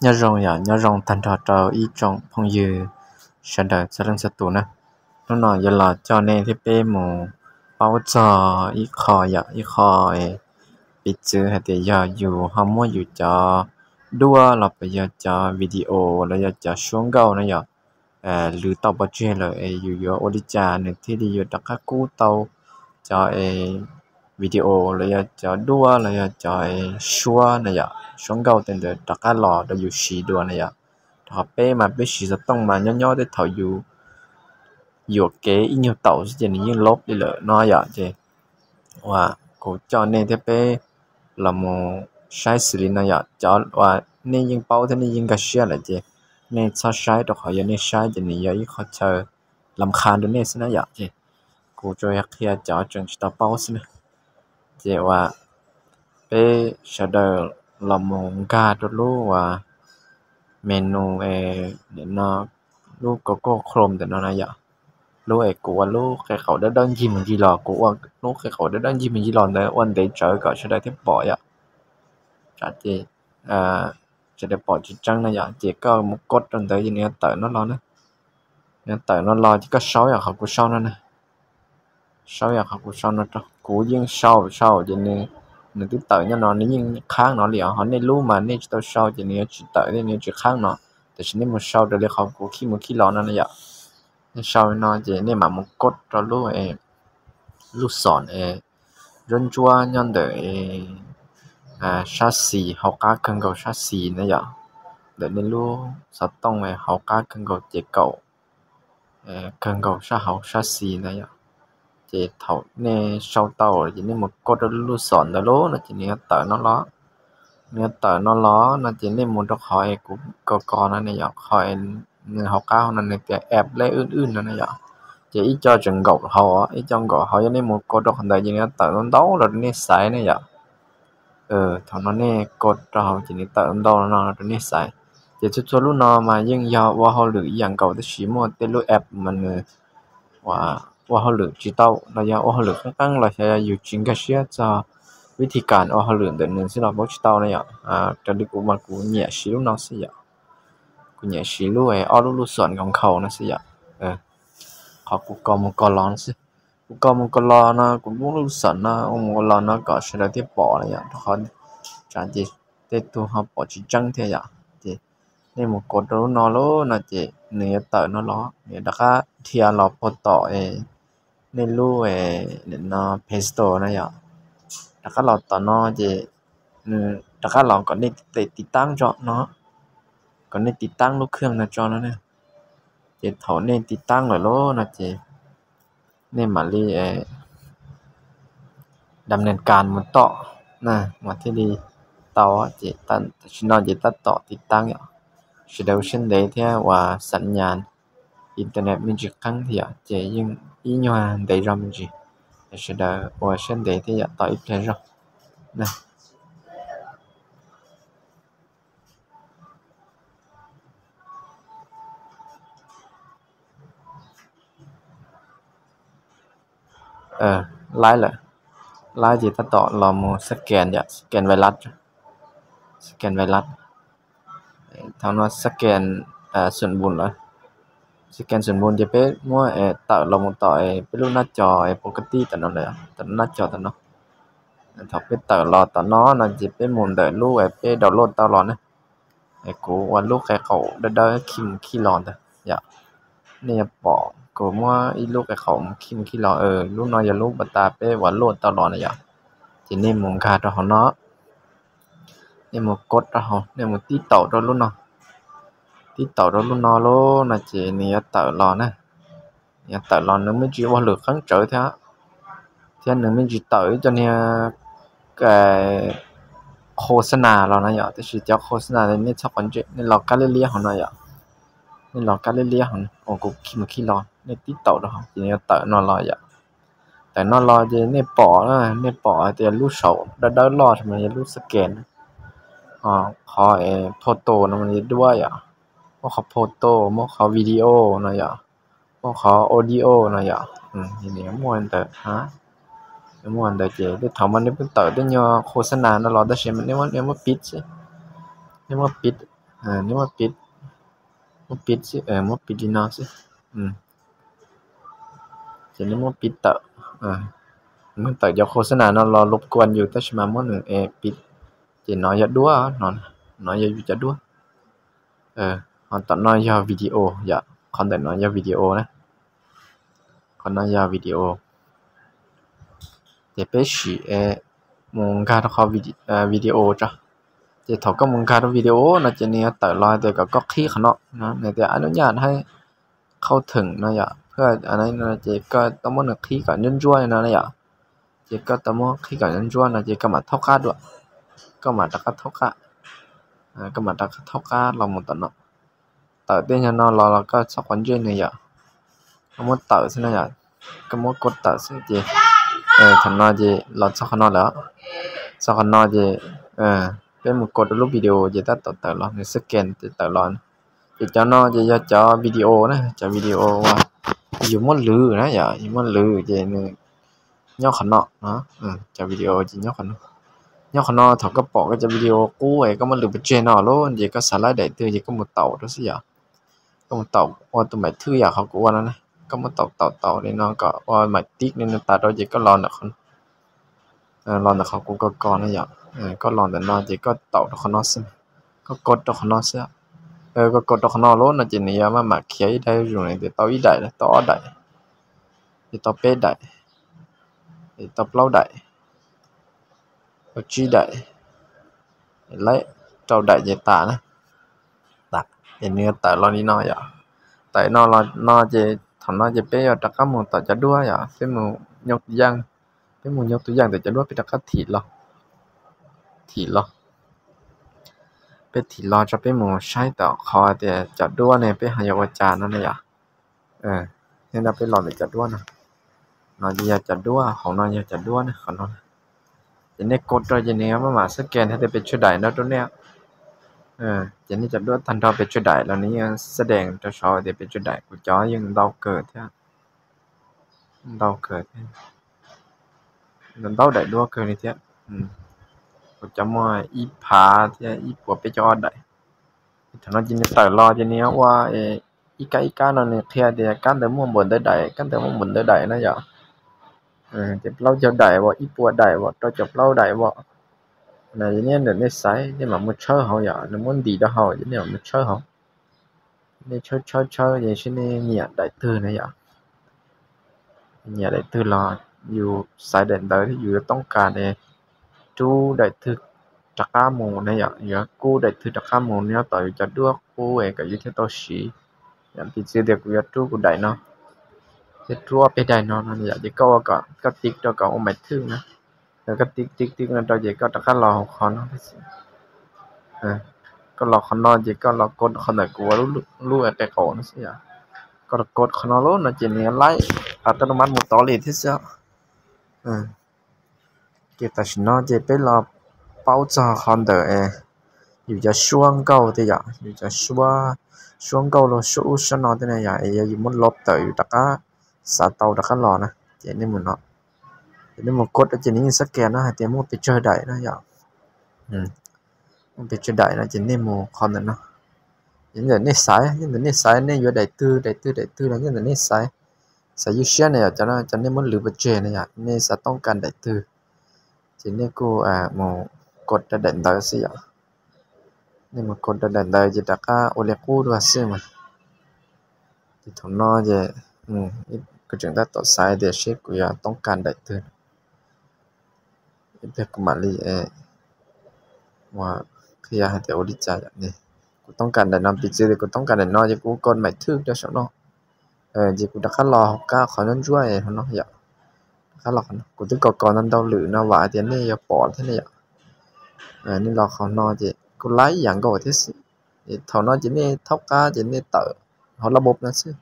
Nyob zoo yom, nyob zoo tag nrho rau ib tsoom phooj ywg sawv daws txhua leej txhua tus na. Hnub no yuav los coj nej thiab peb mus paub txog ib qho yom, ib qho piv txwv hais tias yog yus ho muab yus cov duab los puas yog cov video los yog cov suab nkauj na yom, lwm tau pov tseg lawm es yus yuav ua li cas nws thiaj li yuav rov qab kub tau cov video los yog cov duab los yog cov suab na yom, suab nkauj tej ntawd rov qab los rau yus siv dua na yom. Rau qhov peb mas peb siv xov tooj mas nyob nyob tej thaum yus yuam kev ib nyuag taum xwb ces nws yeej lob li lawm no yom. Ces uas kuv coj nej thiab peb los mus saib xws li no yom. Cov uas nej yeej paub thiab nej yeej nkag siab lawm ces nej txhob saib, rau qhov yog nej saib ces nws yog ib qho chaw lam qha rau nej xwb na yom. Ces kuv tsuas yog qhia cov tseem tsis tau paub xwb na. Ces uas peb sawv daws los mus nkag rau lub uas menu no, lub Google Chrome ntawm no na yom. Lub es kuv ua lub qe qaum dawb dawb ncig mus ncig los, kuv ua lub qe qaum dawb dawb ncig mus ncig los ntawd ua ntev tsawv kom sawv daws thiaj pom yom. Tsam ces sawv daws pom tsis tseeb na yom. Ces koj mus kos rau ntawd ces nws yuav tawm no los na. Nws yuav tawm no los ces koj sau yam qhov kuv sau no na. Sau yam qhov kuv sau no rau, kuv yeej sau sau ces nws, nws twb tawm nyob no, nws yeej qhab no li os. Ho nej lub mas nej tsis tau sau ces nws yuav tsis tawm thiab, nws yuav tsis qhab no. Tiam sis nej mus sau raws li qhov kuv khij mus khij los no na yom. Nej sau no ces nej mam mus kos rau lub, lub xom es ntsuab ntsuab nyob ntawm sab xis hauv qab kawg nkaus sab xis na yom. Ntawm nej lub xov tooj hauv qab kawg nkaus ces kaum kawg nkaus sab hauv sab xis ntawd yom. Ces thaum nej sau tau ces nej mus kos rau lub xom ntawd lawm no ces nws yuav tawm no los. Nws yuav tawm no los no ces nej mus rau qhov es kuv kos kos no ne yom, qhov nws hauv qab no nws tias app leb wb wb no ne yom. Ces ib co tseem nkaum hauv, ib co nkaum hauv, yog nej mus kos rau qhov ntawd ces nws yuav tawm ntau ntau los rau nej xaiv ne yom. Thaum no nej kos rau hauv ces nws tawm ntau no rau nej xaiv. Ces txhua txhua lub no mas yeej yog ua hauj lwm ib yam nkaus tab sis muaj tej lub app mas nws ua hauj lwm tsis tau los yog ua hauj lwm qeeb qeeb los xyov yog yus tsis nkag siab txog vib thib kas ua hauj lwm ntawm nws xwb los paub tsis tau na yom. Raws li kuv mas kuv nyiam siv lub no xwb yom. Kuv nyiam siv lub ob lub lub xom nkaus nkhaus no xwb yom. Qhov kuv kos mus kos los no xwb. Kuv kos mus kos los no kuv muab lub xom no ua mus ua los no kom sawv daws thiaj pom na yom, rau qhov tsam ces tej tug ho pom tsis tseeb thiab yom. Ces nej mus kos rau lub no lawm no ces nws yuav tawm no los, nws yuav rov qab dhia los puag tom nej lub no Play Store na yom. Rov qab los tom no ces nws rov qab los kom nej tiv taab tso no, kom nej tiv taab lub kheej no tso no ne. Ces thaum nej tiv taab lawm lawm no ces nej mam li dam nees kas mus tom na mas thiaj li tau. Ces tam sim no ces tab tom tiv taab yom. Sawv daws ua siab ntev thiab uas xam nyas internet me ntsis qeeb thiab yom, ces yeej ib nyuag ntev zog me ntsis. Sawv daws ua siab ntev thiab yom, tos ib pliag zog na. Laib lawm, laib ces tab tom los mus scan yom, scan virus, scan virus. Thaum no scan xum npun lawm, scan xum npun ces peb muab tawm los mus tom peb lub nab cos pov ka tib tom no lawm, tom nab cos tom no. Thaum peb tawm los tom no no ces peb mus ntawm lub peb download tau los na. Kuv ua lub qe qaum dawb dawb khij mus khij los ntawd yom. Nej yuav pom kuv muab ib lub qe qaum mus khij mus khij los, lub no yog lub pas tas peb ua luaj tau los na yom. Ces nej mus nkag rau hauv no, nej mus kos rau hauv, nej mus tib taum rau lub no, tib taum rau lub no lawm no ces nws yuav tawm los na. Nws yuav tawm los nws me ntsis ua hauj lwm qeeb tsawv thiab, thiab nws me ntsis tawm ib co niag khos xab nas los na yom. Tab sis cov khos xab nas nej txhob quav ntsej, nej los kab liab liab hauv no yom. Nej los kab liab liab hauv no, ua kuv khij mus khij los, nej tib taum rau hauv ces nws yuav tawm no los yom. Tawm no los ces nej pom, nej pom tias lub saum dawb dawb loj mas yog lub scan, qhov photo no mas yog duab yom, muab qhov photo, muab qhov video no yom, muab qhov audio no yom. Muaj ntawd, muaj ntawd ces tej thaum mas nej pheej tawm tej nyuag khos xab nas no los tab sis mas nej muab pib xwb, nej muab pib. Neb muab piv, muab piv, muab piv li no xwb. Ces neb muab piv tawm, muab tawm cov khos xab nas no los lub kuas yus tab sis mas muab nws piv. Ces no yog duab, no yog yus cov duab. Ho tom no yog video yom, qhov ntawm no yog video na. Qhov no yog video. Ces peb sim mus nkag rau qhov video tso. Ces thaum koj mus nkag rau video no ces nws yuav tawm los tias kom koj qhib qhov no, nws tias ab nub nyaj hab qhau theem no yom, ces koj tau muab nws qhib kom ntsuab ntsuab no yom. Ces koj tau muab qhib kom ntsuab ntsuab no ces koj mam thaub qab dua, koj mam rov qab thaub qab, koj mam rov qab thaub qab los mus tom no. Tawm tej nyuag no los los koj txhob quav ntsej nws yom. Koj muab tawm xwb no yom, koj muab kos tawm xwb ces thaum no ces los txog qhov no lawm. Txog qhov no ces peb mus kos rau lub video ces tab tom tawm los, nws scan ces tawm los. Ces cov no ces yog cov video na, cov video uas yus muab lwv na yom, yus muab lwv ces nws nyob qhov no. Cov video ces nyob qhov no. Nyob qhov no thaum koj pom koj cov video qub es koj muab lwv pov tseg no lawm ces koj xav laib daim twg ces koj mus taus rau xwb yom. Koj mus taus ua tus maim thwj yam qhov kuv ua no na. Koj muab taus taus taus li no kom ua maim tib li no tas rau ces koj los ntawm qhov, los ntawm qhov kuv kos kos no yom. Koj los ntawm no ces koj taus rau qhov no xwb, koj kos rau qhov no xwb. Koj kos rau qhov no lawm no ces nws yuav maj mam khiav ib daim zuj zus tias tau ib daim, tau ob daim, es tau peb daim, es tau plaub daim, tau tsib daim, laib rau daim ces tas na. Es nws yuav tawm los li no yom. Tawm no los no ces thaum no ces peb yuav rov qab mus tom cov duab yom, peb mus nyob tus yaj, peb mus nyob tus yaj ntawm cov duab peb rov qab thim los, thim los, peb thim los tso peb mus saib tom qhov tias cov duab ne peb ho yuav ua cas no ne yom. Thiab no peb los ntawm cov duab no, no ces yog cov duab, hauv no yog cov duab ne, qhov no. Ces nej kos rau ces nws maj mam xab kees hais tias pes tsawg daim no rau nej. Ces nej cov duab tag nrho pes tsawg daim los nws yeej xab dees rau saud tias pes tsawg daim. Kuv cov yeej ntau kawg thiab, ntau kawg thiab, ntau daim duab kawg li thiab. Kuv cov muaj ib phav thiab ib puas peb caug ob daim. Thaum no ces nws tawm los ces nws ua ib kab ib kab no nws qhia tias kab ntawd muaj npaum ntawd daim, kab ntawd muaj npaum ntawd daim na yom. Ces plaub caug daim as, ib puas daim as, rau caum plaub daim as. No ces nej ntawm nej xaiv, nej mam mus tshawb hauv yom, nws muab ntim rau hauv ces nej mam mus tshawb hauv. Nej tshawb tshawb tshawb ces seb nej nyiam daim twg na yom. Nyiam daim twg los yus xaiv daim ntawd thiab yus yuav toob kas rub daim twg rov qab mus na yom, yuav rub daim twg rov qab mus nyob tom yus cov duab qub es kom yus thiaj tau siv. Yom, piv txwv tias kuv yuav rub kuv daim no thiab rub ob peb daim no no yom, ces koj ua kom koj tiv rau kom ua maim thwj na. Koj tiv tiv tiv no rau ces koj rov qab los hauv qhov no thiab xwb. Koj los qhov no ces koj los kos qhov ntawm kuv ua lub qe qaum no xwb yom. Koj los kos qhov no lawm no ces nws laib tas tau rau mab mus tod li thiab xwb. Ces tam sim no ces peb los paub txog qhov ntawm yus cov suab nkauj thiab yom, yus cov suab nkauj los suab ub suab no thiab na yom, es yog yus muab lov tawm yus rov qab xav tau rov qab los na, ces nej mus no, ces nej mus kos rau ces nws yeej xab kees no hais tias muaj pes tsawg daim no yom. Muaj pes tsawg daim no ces nej mus qhov ntawm no. Ces ntawm nej xaiv, ntawm nej xaiv nej yuav daim twg daim twg daim twg los ntawm nej xaiv. Xav ywj siab na yom, cov nej muab lwv pov tseg na yom, nej xav toob kas daim twg ces nej kuj mus kos rau daim ntawd xwb yom. Nej mus kos rau daim ntawd ces rov qab ua li qub dua xwb mas. Ces thaum no ces kuv tseem tab tom xaiv tias seb kuv yuav toob kas daim twg. Ib pliag kuv mam li ua qhia hais tias ua li cas yom. Kuv toob kas daim no, piv txwv tias kuv toob kas daim no ces kuv kos maim thwj rau saum no. Ces kuv rov qab los hauv kab qhov ntsuab ntsuab hauv no yom. Rov qab los, kuv twb kos kos ntau ntau lwm no vam hais tias nej yuav pom thiab ne yom. Nej los qhov no ces kuj laib ib yam nkaus thiab xwb. Thaum no ces nej thaub qab ces nej tawm hauv lab bob no xwb.